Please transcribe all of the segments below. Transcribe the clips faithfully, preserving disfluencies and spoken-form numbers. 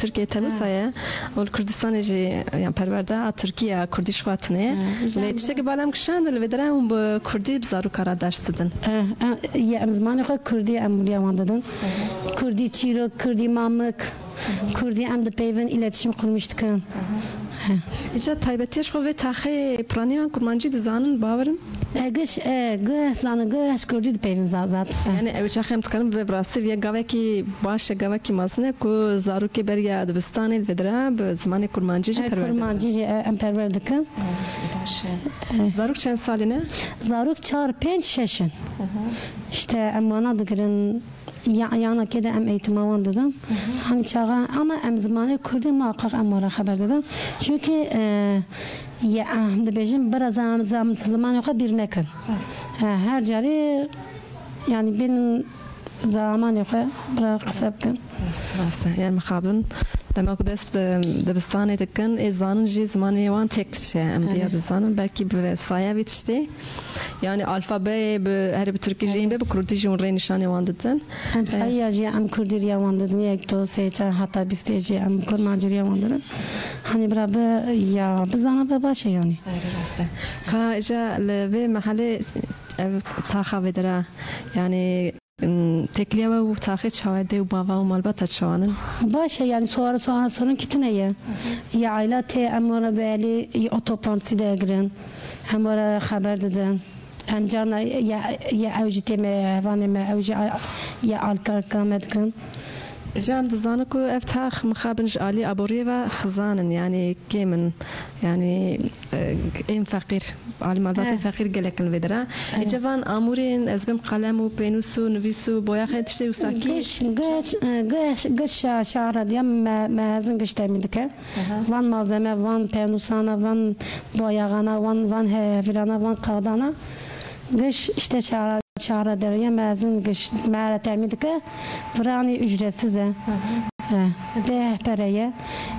Tirkiye tenusa ye. Û li Kurdistanê jî, yan perwerde a Tirkiye, a Kurdî ji xwe tune ye. Lê tiştekî bala em kişand, li vê derê hûn bi Kurdî bi zaroka re ders didin. Eh, eh, ye, em zimanê xwe Kurdî em wiliya wan didin. Kurdî çîrok, Kurdî mamik, Kurdî em dipeyvin, îletişim qurmîş dikin. He. Îca taybetiya ji xwe vê taxê piraniyan kurmancî dizanin, bawerim. E, giş, e, giş zanin, giş Kurdî dipeyvin za-, zat. E. Yani ew çax em dikarin bi rastî viya gavekî baş e, gavekî mezin e ku zarokê beriya dibistanê li vê derê bi zimanê kurmancî jî E, perwer dikin. Kurmancî jî, e, em perwer dikin. Baş e. E. Zarok çend salî ne? Zarok çar, pênc, şeş in. Hı hı. İşte em wana digirin, ya, yana kê de em eğitima wan didin. Hı hı. Hani çaxa, ama em zimanê Kurdî muhakkak em wana xeber didin. Çünkü, e, ya, em dibêjin, bira zam-, zam-, zimanê xwe bîr nekin. Rast. E, her carî, yani, bên zamanê xwe bira qise bikin. Rast, rast e. Yani mixabin, dema ku dest, e, dibistanê dikin, ê zanin jî zimanê wan têk diçe. Em Evet. diya dizanin, belkî bi saya vî tiştê. Yani alfabeyê bi, herê bi tirkî jî Evet. be, bi kurdî jî hûn rê nîşanê wan didin. Em E, sayîya jî em kurdî riya wan didin. Yek, du, sê, çar, heta bîstê jî em kurmancî riya wan didin. Hani bira bi, ya, bizana be baş e yani. Ayrı rast e. Ka îca li vê mehelê ev taxa vê dira, yani, m, têkiliya we û taxê çawa ye, dê û bava û malbata çawa nin? Baş e yani, suara, suara, sorun ki tune ye. Ya aila tê em ora belî, ya o toplantısı da girin. Em ora xeber didin. Em carna ya, ya ew jî tê me, vanê me, ew jî a-, ya alkarka me dikin. Îca em dizanin ku ev tax mixabin ji alî aboriyê ve xizan in, yanî kêm in, yanî, e, ên feqîr, alî malbatên He. feqîr gelek in vê dira. He. Îca van amûrên, ez bim qelem û pênûs û nivîs û boyaxê tiştê wisa kî? Giş, giş, e, giş, giş şa-, şara diya me, me ezin giş temî dike. Aha. Van malzeme, van pênûsana, van boyaxana, van, van he-, hevirana, van kaxdana. Giş işte çara, çara deriye mezin giş mere temî dike. Viranî ücretsiz e. Aha. He. Bê pere ye.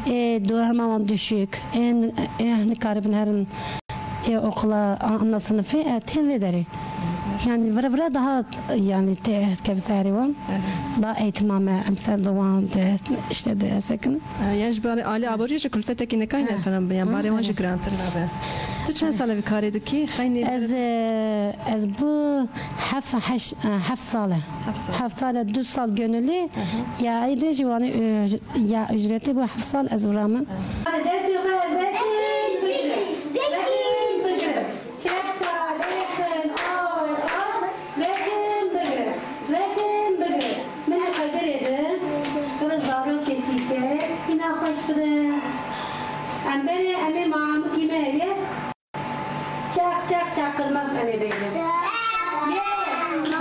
Ê dohema wan düşük. Ê, ê nikaribin herin ê okula, a-, ana sınıfı, e, tên vê derê. Yani vira vira daha, yani te-, kevserê wan. Evet. Daha eğitim ame, em ser de wan de, işte de sekin. E, yani ji bar-, alî aborî jî kulfetekî nekayne Ha. sana, yani Ha, barê wan jî evet. girantir nabe. Tu çend sal e vî karê dikî? Xeynî Ez, e, ez bu heft, heş-, e, heft sal e. Heft sal. Heft sal e, du sal gönüllü. Aha. Ya, ey de jî wanî, e, ya ücreti bu heft sal ez viramin. Destê xwe vekin bigirin. Vekin bigirin. Çepka, rêxin, awe, aw, vekin bigirin. Vekin bigirin. Min li qedirê de, tu li zarokê tîte, hîna xweş bide. Em berê, em ê mamikî me heye. Çak, çak, çakılmaz em ê bêjin. Yek, du,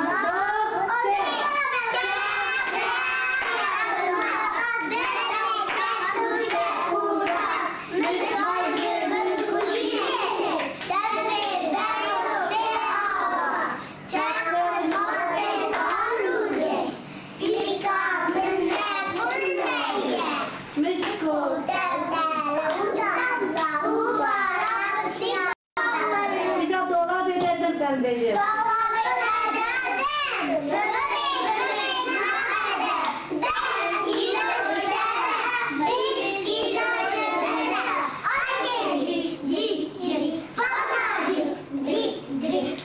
sê. Çakılmaz bê zarokê. Pîrka min ne gul me ye. Mişko. Dewdele û danda û bara. Îca dolabê derdim sen bêjî. Dolabê derdim. Gurê, gurê nabede. Deh kîlo şere, bîst kîlo şere. Ayşê cik, cik, cik. Fatma cik, cik, cik.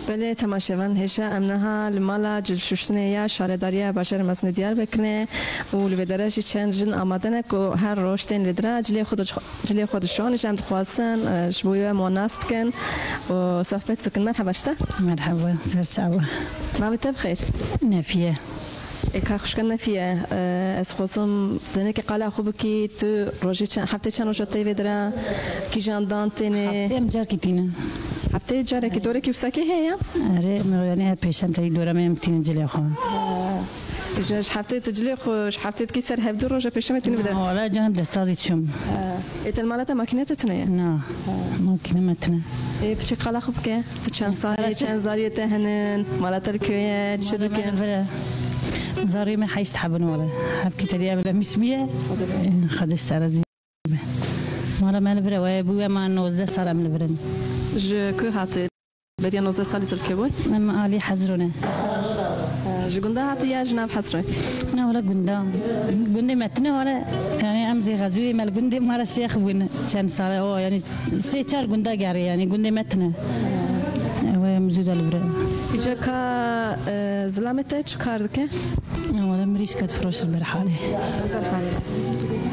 Belê, temaşevan hêja, em niha li mala cilşuştinê ya Şaredariya Bajarê Mezin ê Diyarbekirê û li vê dere jî çend jin amade ne ku her roj tên vê dira cilê xwe di, cilê xwe dişon. Ji em dixwazin, e, ji bo wê em wan nas bikin û sohbet bikin. Merheba ji te. Merheba, ser çava. Navê te bi xêr? Nefiye. Ê, ka xwişka Nefiye, e, ez xwazim tenekê qala xwe bikî, tu rojê çend, heftê çend roja tê vê dira, kîjan dan têne? Heftê em carekî tînin. Heftê carekî, dorekî wîsakê heye ya? Erê, me, yanî her pêşem tevî dore me em tînin cilê xwe. Ha. Ji, ji heftê tu cilê xwe, ji heftê dikî ser hevdû roja pêşemê tînin vê dira? Na, wala canim destazî çûm. Ha. Ê, te li mala te makîne te tune ye? Na, makîne me tune. Ê, piçek qala xwe bike. Tu çend salî, çend zariyê te hene, mala te li kê ye, çi dikin? Mala me li vir e. Zariyê me heşt heb in wele. Hevkî tedî evlenmiş bûye. Xwedê ji te razî be. Mala me li vir e, wê bûye me nozdeh sal em li vir in. Ji ku hatî? Beriya nozdeh salî tu li kê bûyî? Em alî Hezro ne. Ji gunda hatî ya ji nav Hezroyê? Ne, wele gunda. Gundê me tune wele. Yanî em zê Xezûrê me li gundê me re şêx bûn. Çend sal e o, yanî sê çar gunda gerê, yanî gundê me tune. Ew em zû de li vir e. Îca ka, e, zilamê te çi kar dike? Ne, wele mirîşka difiroşin ber halê. Ber halê.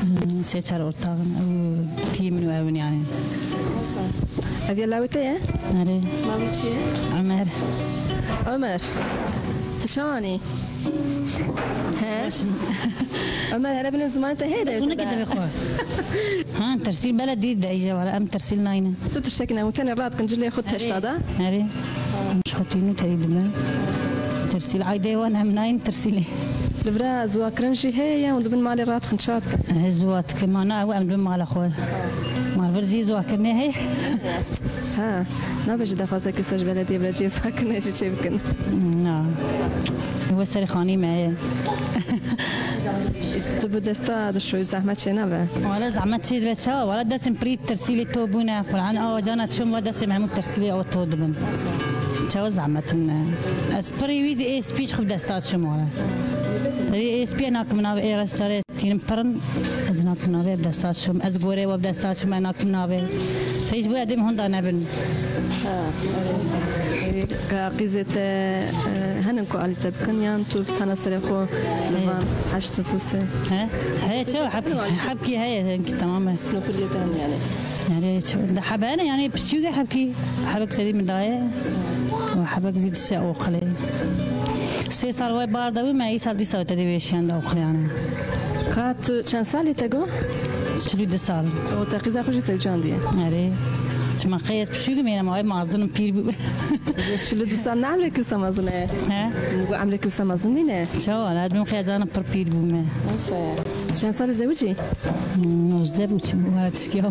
Hmm, sê çar ortaxin, ew tî min û ew in yanî. Ev ya lawê te ye? Erê. Navê çi ye? Ömer. Ömer. Tu çawa anî? He? Ömer, hele bine zimanê te heye de. Bunu ki de xwe. Ha, tersîl bela dî de îje wala, em tersîl nayne. Tu tiştekî ne, tenê radikin cilê xwe teşta da. Erê. Em ji xwe tînin teyî dime. Tersîl aydê wan em nayne tersîlê. Li vira ziwakirin jî heye ya, hûn dibin malê radixin çawa dikin? He, ziwa dikin, ma na ew em dibin mala xwe. Malbir zî ziwakirinê heye. Ha, nabe ji daxwazekî ser ji belediyê bira cihê ziwakirinê jî çê bikin. Na. Wê serê xanî me ye. Tu bi desta dişoyî, zehmet çê nabe? Wala zehmet çê dibe çawa? Wala destên pirî tersîlê to bûne. Quran awa cana çûm ve destên hemû tersîlê awa to dibin. Çawa zehmet in ne? Ez pirî wî zî ê spî ji xwe bi desta çûm wala. Ê spî nakim navê ê reş çare. Tînim pirin, ez nakim navê desta çim. Ez gorê we desta çim, ez nakim navê. Te ji bo edê min hunda nebin. Ha, erê. Ka qîzê te, e, henin ku alî te bikin, yan tu tena serê xwe li van heşt nifûsê? He? Heye çawa? Hebkî, hebkî heye, hebkî temam e. Nûxuliyê te hene yanî? Erê, çi, di hebe ne, yanî piçûk e hebkî. Hebek serî min daye. Û hebek zî dişe oxilê. Sê sal wê bar de bû, me îsal dîsa te dê wê şiyan de oxilê ane. Ka tu çend salî te got? Çil û du sal. O te qîza xwe jî zewcandiye? Erê. Çima qey ez piçûk im, êne ma wê mazin im, pîr bû. Çil û du sal ne emrek wisa mezin e? He? Min got emrek wisa mezin nîne. Çawa? Her dûm xêzanim pir pîr bûme. Wisa ye. Çend salî zewicî? Hmm, nozdeh bû çi bû, wara tişkiya.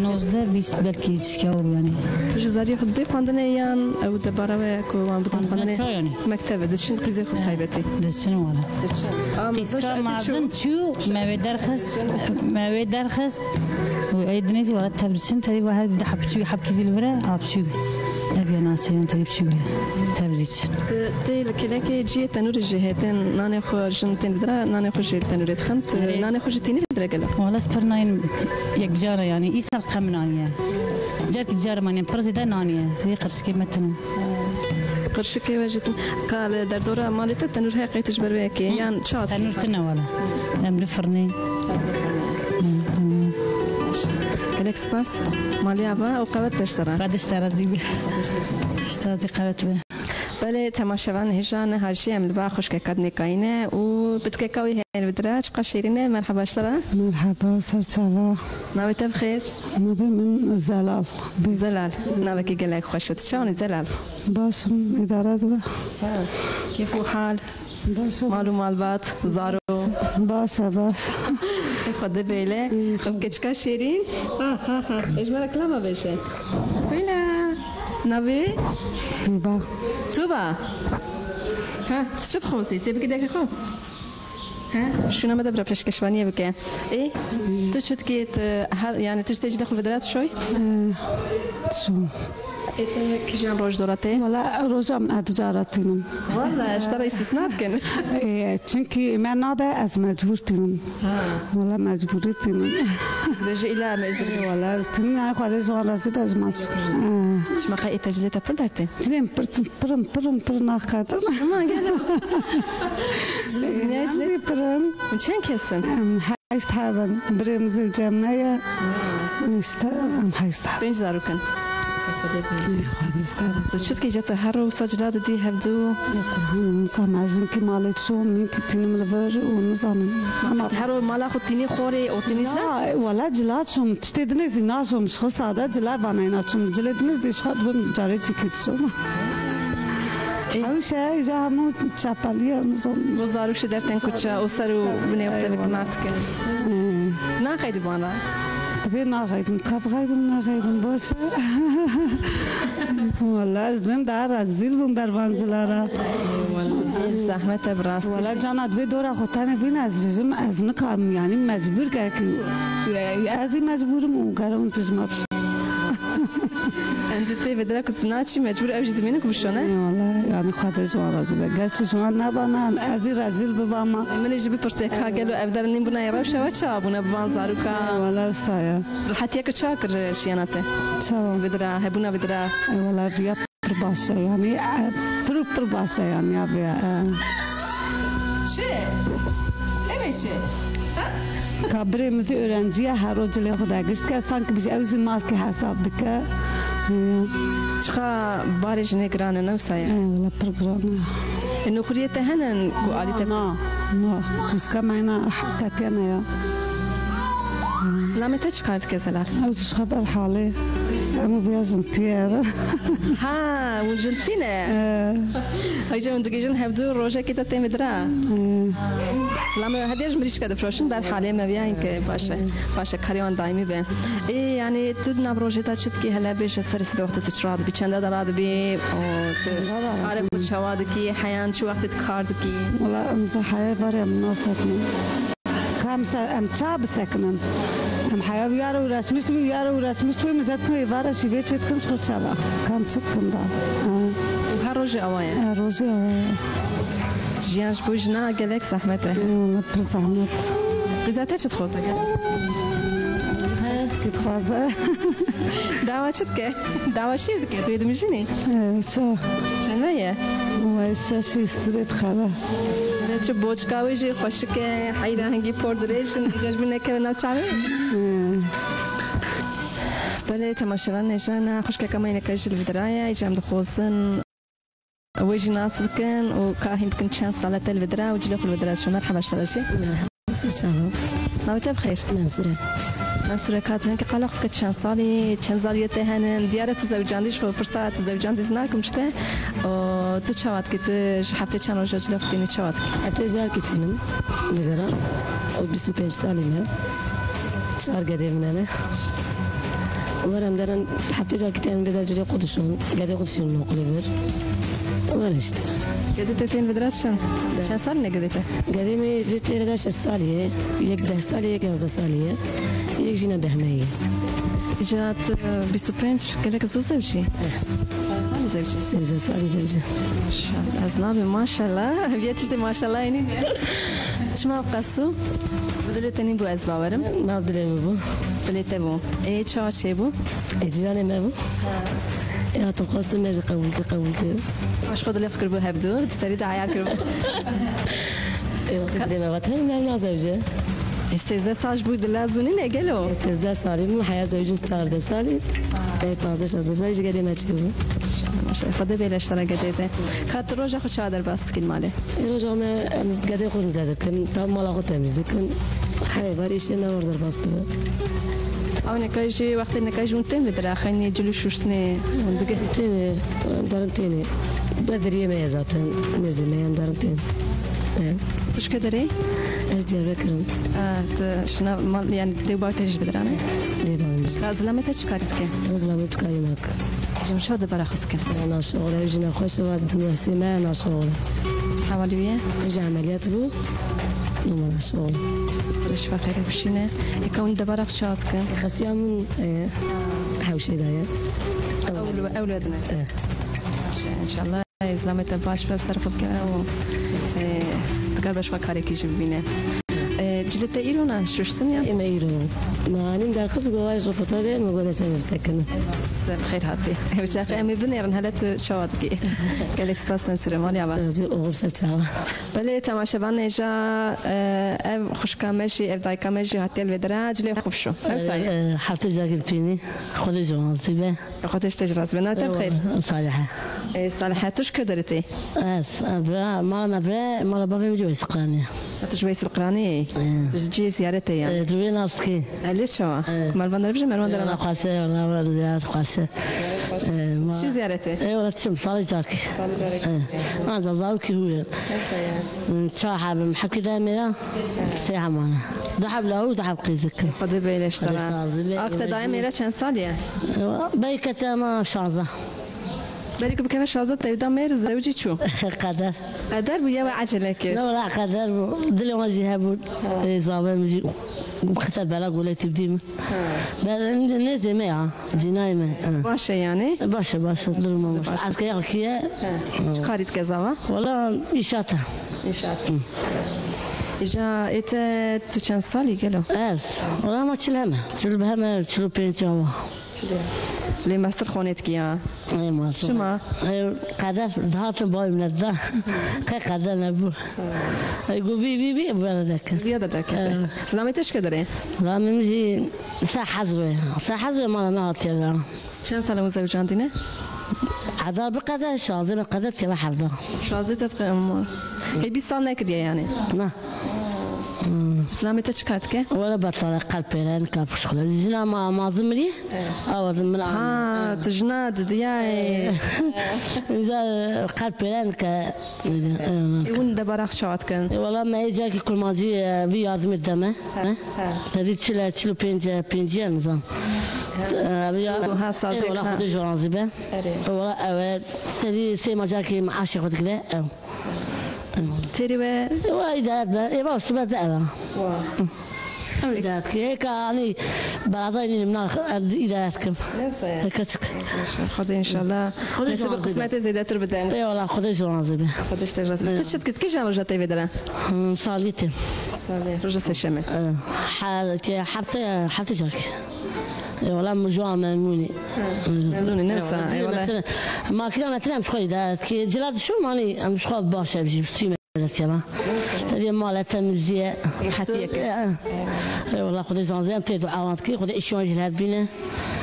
Nozdeh, bîst belkî tişkiya bû yanî. Tu ji zariyê xwe didê xwendinê yan ew debara we ye ku wan bidin xwendinê? Xwendina çawa yanî? Mektebe, diçin qîzê xwe taybetî. Diçin wala. Diçin. Am, Qîzka mezin çû, me wê derxist, me wê derxist. Û ey dinê jî wala tev diçin, tevî we her di heb çû, heb kî zî li vir e, a çû. Ev ya naçe yan tevî çû. Tev zî çi. Te, te li kelekê ciyê tenûrê jî heye, tên nanê xwe jin tên didira, nanê xwe jî li tenûrê dixin. Tu nanê xwe jî tînî li dire gelo? Wala ez pir nayên yek cara yanî, îsal qem naniye. Carkî cara manî, pir zêde naniye. Vê qirşikê me tune. Qirşikê we jî tune. Ka li derdora malê te tenûr heye, qey tu ji ber wê yekê? Hı. Yan çawa? Tenûr tune wala. Em di firnê. Hı, hı. Gelek spas. Malê ava û qewet beş sera. Xwedê ji te razî be. Ji te razî qewet be. Belê, temaşevan hêja, niha jî em li ba xwişkeka dinê kayîne û pitikeka wî heye li vir e, çiqas şêrîn e. Merheba ji te re. Merheba, ser çava. Navê te bi xêr? Navê min Zelal. Zelal, navekî gelek xweş e. Tu çawanî Zelal? Baş im, îdare dibe. Ha, kêf û hal? Baş e, mal û malbat, zaro. Baş e, baş. Xwedê bêle. Xwe bike çiqas şêrîn. Ha, ha, ha. Ê ji me re kilama bêje. Wîna. Navê? Tuba. Tuba. Ha, tu çi dixwazî? Tê bikî derekê xwe? Ha? Şûna me de bira pêşkeşvaniyê bike. Ê, tu çi dikî? Tu her, yanî tu ji tê cilê xwe vedira tu şoy? Ee, çûm. Ê te kîjan roj dora te? Wala roja min ez cara tînim. Wala, ji te re îstîsna dikin. Ê, çimkî me nabe ez mecbûr tînim. Ha. Wala mecbûrî tînim. Dibêje îla em ê Ê, wala ez tînim, yani Xwedê ji wan razî be ji me. Ha. Çima qey ê te cilê te pir dertê? Cilê min pir, pir, pir, pir naxedin. Çima gelo? Cilê dinyayê cilê. Em pir in. Hûn çend kes in? Em heşt heb in. Birê min zî cem me ye. Ha. Îşte em heşt heb. Pênc zarok in. Ê, Xwedê star. Tu çi dikî, tu her wisa cila didî hevdu? Ya Qur'an, nizam, ez jinkî malê çûm, min kî tînim li vir û nizanim. Ama Her mala xwe tînî xorê û tînî cila? Ya, wala cila çûm, tiştê dinê zî naçûm, ji xwe sade cila vanayna çûm, cilê dinê zî ji xwe dibim carê çîkê diçûm. Ê. Ew şey, îja hemû çapelî ye, nizam. Bo zarok ji dertên kuçe û ser û binê wexte Eyvallah. Bi kima dikin. Ê. Naxeydi bana. Dibê naxeydim, ka bixeydim naxeydim, baş e. Wala ez dibêm daha rezîl bûm ber van cila re. Wala zehmet e bi rastî. Wala cana dibê dora xwe tenê bîne ez bijim, ez nikarim, yani mecbûr gerek ez ê mecbûrim û gerek hûn ji me bişin. Em dê tê vê dira ku tu naçî mecbûr ew jî dimînin ku bişone. Ê wala, yani Xwedê ji wan razî be. Gerçi ji wan nebana, ez ê rezîl bibama. Min ê jî bipirsê ka gelo ev der nîn bûna ye rewşa we çawa bûne bi van zaroka? Ê wala wisa ye. Rehetiyeke çawa kir şiyana te? Çawa? Vê dira, hebûna vê dira. Ê wala viya pir baş e, yani, e, pir û pir baş e, yani, ya viya, e. Çi? Demê çi? Ha? Ka birê min zî öğrenci ye, her roj cilê xwe dergiş dike, sanki bijî ew zî markê hesab dike. He. Çiqa barê jinê giran e, ne wisa ye? He, wala pir giran e. E, nûxuriyê te hene ku alî te Na, na, na. Qîska me hene, qetiya ne ya. Zilamê te çi kar dike, Zelal? Ew ji xwe ber halê. Em û vêya jin tiye. Ha, hûn jin tî ne? Ee. Heyce hûn digihîjin hevdu rojekê te tên vê dira? Ee. Zilamê we hediye ji mirîşke difroşin, ber halê me viya hinke baş e. Baş e, karê wan daîmî be. Ê, yanî tu di nav rojê de çi dikî, hele bêje serê sibê wextê tu çi radibî, çenda de radibî, û tu karê xwe çawa dikî, heyan çi wextê tu kar dikî? Wala em zehaya barê em nasekinin. Ka em se-, em ça bisekinin? Em heya wî ya re uğraşmış bî, wî ya re uğraşmış bî, em zet wê vara şîvê çê dikin ji xwe çava. Ka em çi bikin da? Ha. Û her rojê awa ye? Her rojê awa ye. Jiyan ji bo jina gelek zehmet e. Ê, wala pir zehmet. Qîza te çi dixwaze gel? He, çi dixwaze? Dawa çi dike? Dawa şîr dike, tu yê dimijînî? Ê, ça? Çend me ye? Wê şeş sibê dixwaze. Çi boçka wê jî xweşik e, heyra hingî por dirêj in, îca ji bîr nekeve nav çavê. Hmm. Belê, temaşevan nêjana, xwişkeke me yineke jî li vî dira ye, îca em dixwazin wê jî nas bikin û ka hîn bikin çend sal e te li vî dira û cilê xwe li vî dira dişo. Merheba, ji te re jî. Merheba. Sağ ol. Navê te bi xêr? Mensure. Mensure, ka tu hinkî qala xwe bike, çend salî, çend zariyê te hene? Diyar e tu zewicandî, ji xwe pirsa tu zewicandî zî nakim ji te. Û tu çawa dikî, tu ji heftê çend roja cilê xwe tînî, çawa dikî? Heftê carekî tînim vê dera. Û bîst û pênc salî me. Çar gedê min hene. Û her em derin heftê carekî tên vê der cilê xwe dişon. Gedê xwe dişon noqlê vir. Û her işte. Gedê te tên vê dera dişon? Çend salî ne gedê te? Gedê min vê tê vê der şeş salî ye. Yek deh salî, yek yazdeh salî ye. Yek jî ne deh me ye. Îca tu, e, bîst û pênc, gelek zû zewcî? Eh. Çend salî zewcî? Sêzdeh salî zewcî. Maşallah. Ez nabim maşallah. Viya tiştê maşallah nîne. Çima qesû? Bi dilê te nîbû, ez bawerim. Nav dilê min bû. Dilê te bû. Ê, çawa çêbû? Ê, cîranê me bû. Ha. Ê, hatim xwestin me jî qebûl kir, qebûl kir. Paş xwe dilê xwe kiribû hevdu, di serî de eyar kiribû. Ê, wextê dilê me vat, hem, hem nazewce. Ê, sêzdeh sal ji bo dila zû nîne gelo? Ê, sêzdeh salî bû, heya zewcî çardeh salî. Ê, panzdeh şazdeh salî ji gedê me çêbû. Maşallah, Xwedê bêle ji te re gedê te. Ka tu roja xwe çawa derbas dikî li malê? Ê, roja me, em gedê xwe nizeh dikin, tam mala xwe temîz dikin. Heyê, ber îşê me wer derbas dibe. Ew neka jî, wextê neka jî hûn tên vê dira, xeynî cil û şûştinê hûn digin? Tênê, em derin tênê. Bediriyê me ye zaten, nêzî me ye, em derin tên. He. Tu ji ku derê? Ez Diyarbekir im. E, tu şina mal, yani dê û bavê te jî vê dira ne? Dê û bavê min jî. Ka zilamê te çi karî dike? Ez zilamê tu karî nak. Cem çawa debara xwe dike? Naşoxle, ew jî nexweş e, va dinya hesê me naşoxle. Çi hewalî wî ye? Ew jî emeliyat bû. Numa naşoxle. Xwedê şifa xêrê bişîne. Ê, ka hûn debara xwe çawa dikin? Xesiya min, e, hewşê daye. Ew Ewlad ne? Eh. Baş e, înşallah. Zilamê te baş be, ser xwe bike û, e, dikar be ji xwe karekî jî bibîne. E, cilê te îro ne, şuştin ya? Ê me îro. Me anî derxist, go vay röportajê, me go dê ser bisekinin. Te bi xêr hatî. Ew çaxê em ê binêrin, hele tu çawa dikî? Gelek spas, Mensûrê, malî ava. Spas, oxir ser çawa. Belê, temaşevan, nêja, e, ev xwişka me jî, ev dayika me jî hatiye li vê dera, cilê xwe bişo. Ev sayê. E, e, heftê carkê tînî, Xwedê ji wan razî be. Xwedê ji te jî razî be. Navê te bi xêr? Eyvallah, Salihe. E, Salihe, tu ji ku derê tê? Ez, e, bira, mala me bira, mala bavê min jî Weys Qranî. Ha, tu ji Weys Qranî yî? E. Tu ji cihê ziyaretê yî? E, tu wê nas dikî. E, lê çawa? E. Mervan dere bijî, Mervan dere nas. Xweşe, wala, wala, ziyaret xweşe. E, ma- Çi ziyaretê? E, wala, çim, salê carkî. Salê carkî. E. Anca zarokî hûr e. Neyse ya. Çar hebim, hekî de mêra, sê hemane. Du heb lawik, du heb qîzik. Xwedê bêle ji te re. Ak te daye mêra çend salî ye? Beyke te ma şazdeh. Berî ku bikeve şazdeh, te da mêr zewicî çû. Qeder. Qeder bû ya we ecele kir? Ne wala qeder bû. Dilê wan jî hebû. Ê, zaven min jî xite bela golê tî dî min. Ha. Ber-, nêzê me ya, cînayê me, ha. Baş e yani? Baş e, baş e, duruma baş e. Baş e. Eske ya kiye? Ha. Çi karî dike zava? Wala înşaat e. Înşaat. Hı. Îja ê te tu çend salî gelo? Ez? Wala ma çil heme. Çil bi heme, çil û pênc awa. Çil û. Lê mestir xonê dikî ya? Ê, mestir. Çima? Ê, qeder dihatin bayê min da. Qey qeder nebû. Ê, got vî, vî, vî, vî, vere deke. Viya de deke. Ê. Zilamê te ji ku derê? Zilamê min jî Sehezwê. Sehezwê mala me hatiye da. Çend sal e hûn zewicandîne? Eda bi qede, şazdeh bi qede, têve hevdeh. Şazdeh te diqe ema. Hê bîst sal nekiriye yani? Na. Hmm. Zilamê te çi kar dike? Were betale, qelpêre, nika pişxule. Jina ma, mazim mirî? Evet. Awa min. Ha, tu jina didiyayê. Îja qelpêre nika. Ê, hûn debara xwe çawa dikin? Ê, wala me ê carkî kurmancî, e, vî yardimê dide me. He, he. Tevî çil e, çil û pênc e, pêncî ye nizam. He. E, vî ya-, ha, sazek, ê, wala ha. Xwedê ji wan razî be. Erê. Ê, wala ew e, tevî sê ma carkî meaşê xwe digire, ew. Têrî we? Ê, wala îdare be. Ê, wala sibe de ew e. Wa. Ew îdare dike. Hêka anî beradayê nînim na, ez îdare dikim. Neyse. Hêka çik. Xwedê înşallah. Xwedê nesîb û jî qismetê zêdetir bide. Ê wala, Xwedê ji wan razî be. Xwedê ji te razî be. Ê. Tu çi dikî, tu kîjan roja tê vê dere? Hmm, salî tê. Salî, roja sêşemê. Ê, he-, ke hefte, hefte carkî. Ê wala, min ji wan memnûnî. He, memnûnî, ne wisa, ê wala. Ê wala. Makîna me tine em ji xwe îdare dikî. Cila dişo manî em ji xwe baş e jî, sî me. Te dê mala temizî ye. Rehetiyek. E, e. Eyvallah, Xwedê zanzê em tê dua wan dikî, Xwedê îşê wan jî li hev bîne.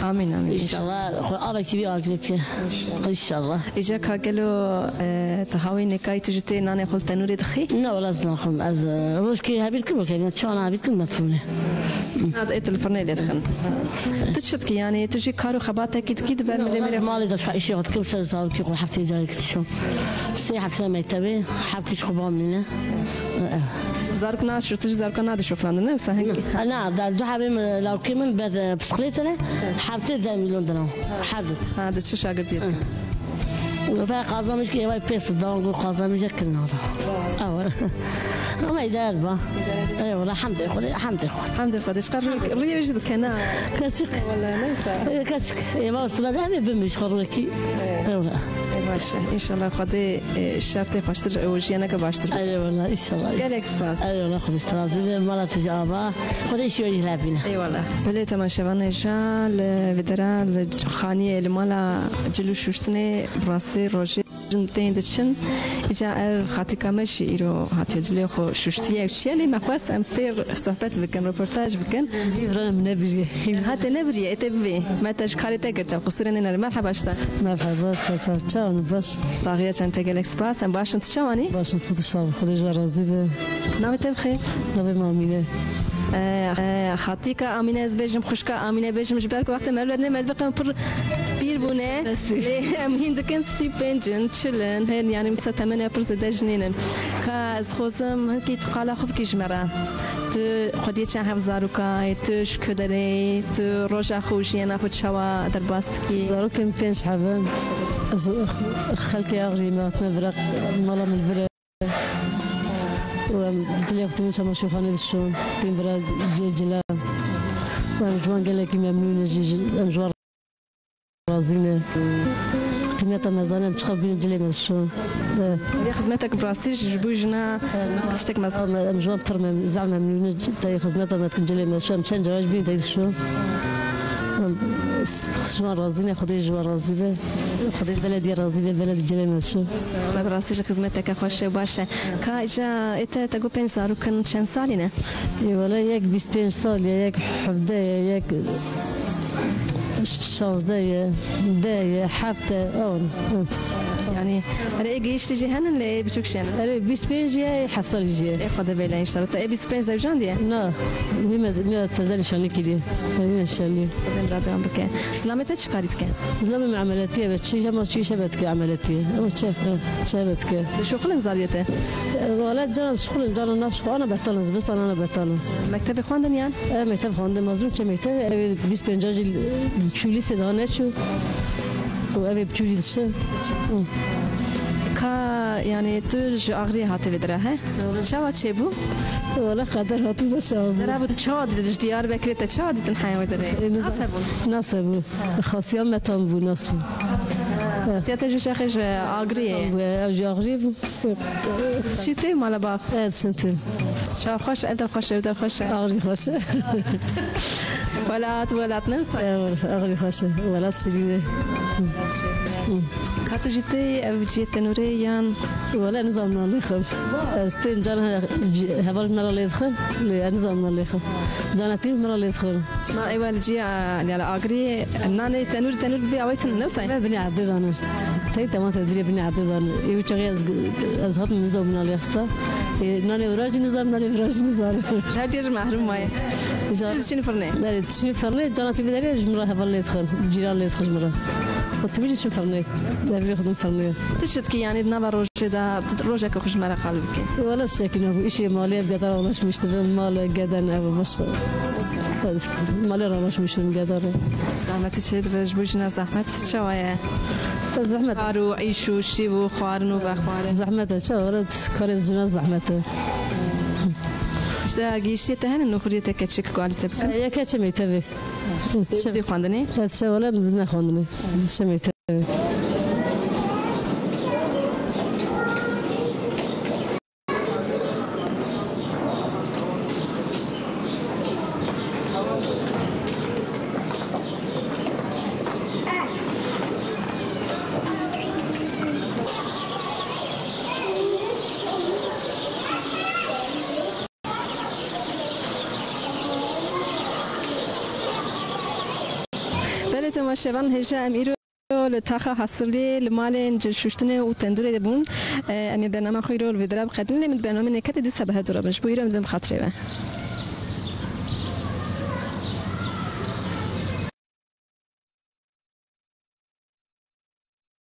Amîn, amîn. Înşallah, Xwe avekî vî agirê bike. Înşallah. Înşallah. Îca ka gelo, e, tu hawî nekayî, tu jî tê nanê xwe li tenûrê dixî? Ne, wala ez naxwim. Ez, e, rojkê hebîr kim, wekî çawa hebîr kim, me fûne. Ad ê tu li firnê lê dixin. Tu çi dikî, yanî tu jî kar û xebatekî dikî di ber milê mirê? Malê de şu işe dikim, ser zarokî xwe heftê carek dişom. Sê hefte mektebê, hevkî ji xwe bamîne. Zarok naşo, tu ji zarokan nadişofandin, ne? Wisa hingî. Na, na, da du hebê min, lawkê min ber, e, bisiklêtê ne, heftê deh milyon diran. Her du. Ha, de çi şagirdî dikin? Ve qazanmış ki evay pês dan gu qazanmış ki nada. Awa. Ama idare ba. Eyvallah, hamdê Xwedê, hamdê Xwedê. Hamdê Xwedê, çiqas rûyê, rûyê jî dikene. Keçik. Wala neyse. E, keçik. Ê, va, sibe de hemê bimiş xwe rûyekî. Ê. Eyvallah. Ê, baş e. Înşallah Xwedê, e, şertê xweştir, e, û jiyaneke baştir bike. Eyvallah, înşallah. Gelek spas. Eyvallah, Xwedê ji te razî be. Mala te jî ava. Xwedê îşê we jî hilevîne. Eyvallah. Belê temaşevanê ja li vê dera li xaniyê li mala cil û şûştinê bi rastî rojê. Jin tên diçin, îca ev xatika me jî îro hatiye cilê xwe şuştiye û çiye, lê me xwest em pê sohbet bikin, roportaj bikin. Hîvra min nebiriye. Hate nebiriye, ê tê bibê. Me te ji karê te girtin, qisûrê nênere. Merheba ji te. Merheba, ser çav, çawan baş. Saxiya çend te gelek spas, em baş in, tu çawanî? Baş in, Xwedê ji te, Xwedê ji we razî be. Navê te bi xêr? Navê min Amîne. E, e, xatika Amîne ez bêjim, xwişka Amîne bêjim, ji ber ku wextê me li ne me dibe qey pir pîr bûne. Rastî. Lê em hîn dikin sî pênc in, çil in, hên, yanî wisa temenê pir zêde jinên in. Ka ez xwazim hinkî tu qala xwe bikî ji me re. Tu xwediyê çend hev zarokayê, tu ji ku derê yî, tu roja xwe û jiyana xwe çawa derbas dikî? Zarokên pênc hev in. Ez xelkê Axrî me hatine vir e, mala min vir e. Û em dilê xwe tînin çamaşîrxanê dişon, tên vira cê cile. Em ji wan gelekî memnûn in jî, em ji wan razî ne. Qîmeta me zane, em çiqa bînin cilê me dişo. E. Vê xizmetek bi rastî ji bo jina tiştek mezin. Em, em ji wan pir mem-, zehf memnûn in, tey xizmeta me dikin cilê me dişo. Em çend cara jî bînin tey dişo. Em ji wan razî ne, Xwedê ji wan razî be. Xwedê ji belediyê razî be, beledî cilê me dişo. Me bi rastî ji xizmeteke xweş e, baş e. Ka îca ê te, te got pênc zarok in, çend salî ne? Ê wele yek bîst pênc salî ye, yek hevdeh ye, yek şazdeh ye, deh ye, heft e, ew in. Hı. Yanî, erê ê gihîştî jî henin lê ê biçûk jî henin. Erê bîst pênc ye, ê heft salî jî ye. Ê Xwedê bêle înşallah. Te ê bîst pênc zewjandiye? Na, wî me, me teze nîşanî kiriye. Wî nîşanî. Xwedê miradê wan bike. Zilamê te çi karî dike? Zilamê me emeliyatî ye, çi hema çi îşe vedike emeliyatî ye. Ama çi, hı, çi vedike. Dişuxulin zariyê te? E, wele cana dişuxulin, cana naşuxulin, ana betal in, zivistan ana betal in. Mektebê xwendin yan? E, mekteb xwendin, mezun çe mekteb, ev bîst pênc jî çû lîsê daha neçû. Û ev ê biçû jî dişe. Hı. Ka, yanî tu ji Axriyê hatî vê dira, he? Çawa çêbû? Wele qeder hatî ze çawa bû. Dera bû çawa dîtin ji Diyarbekirê te çawa dîtin heya wê derê? E, nizam. Nas hebûn? Nas hebû. Xasiya me tam bû, nas bû. Xasiya te jî şexê ji Agriyê ye? Tam bû, ew ji Agriyê bû. Şîtê mala bav. Evet, şîtê. Çawa xweş, ev der xweş, ev der xweş e. Agrî xweş e. Welat, welat ne wisa? Evet, Agrî xweş e. Welat şirîn e. Ka tu jî tê ev cihê tenûrê yan? Wele nizam na lê xev. Ez tên cana he-, ci-, heval me ra lê dixev, lê ez nizam na lê xev. Cana tîm me ra lê dixev. Şima êwa li cî, e, li Agirî nanê tenûr, tenûr bi awayî tune, ne wisa ye? Me binê erdê dane. Tey tema te dirê binê erdê dane. Ê wî çaxê ez, ez hatim nizam min alê xista. Ê, nanê vira jî nizam, nanê vira jî nizam. Her diye ji mehrûm maye. Ja- Siz çin firnê? Nerê, çin firnê, cana tê biderê, ji min re heval lê dixin. Cîran lê dixin ji min re. Xwe timî jî çin firnê. Devê xwe din firnê. Tu çi dikî, yanî di nava rojê de, tu rojeke xwe ji me re qal bikî? Wala tiştekî nebû. Îşê malê ev gedara ulaşmış dibim. Mal geden ev başka. Malê ralaşmışım gedara. Zehmetî çê dibe ji bo jina zehmet çawa ye? Zehmet. Kar û îş û şîv û xwarin û vexwarin. Zehmet e, çawa? Wala karê jina zehmet e. Ji gihiştiyê te hene nûxuriyê te keçik gualî te bikin? E, ya keçê mektebê. Dê xwendinê? Evet, çawa? Wala nexwendinê. Çê mektebê. Belê temaşevan, hêja em îro Li taxa Hesiliyê li malên cilşuştinê û tendûrê de bûn. Em ê bernama xwe îro li vê dira biqedin, lê min di bernameyê nêketê dîsa bi hev dû re bin. Ji bo îro em dibin bi xatirê we.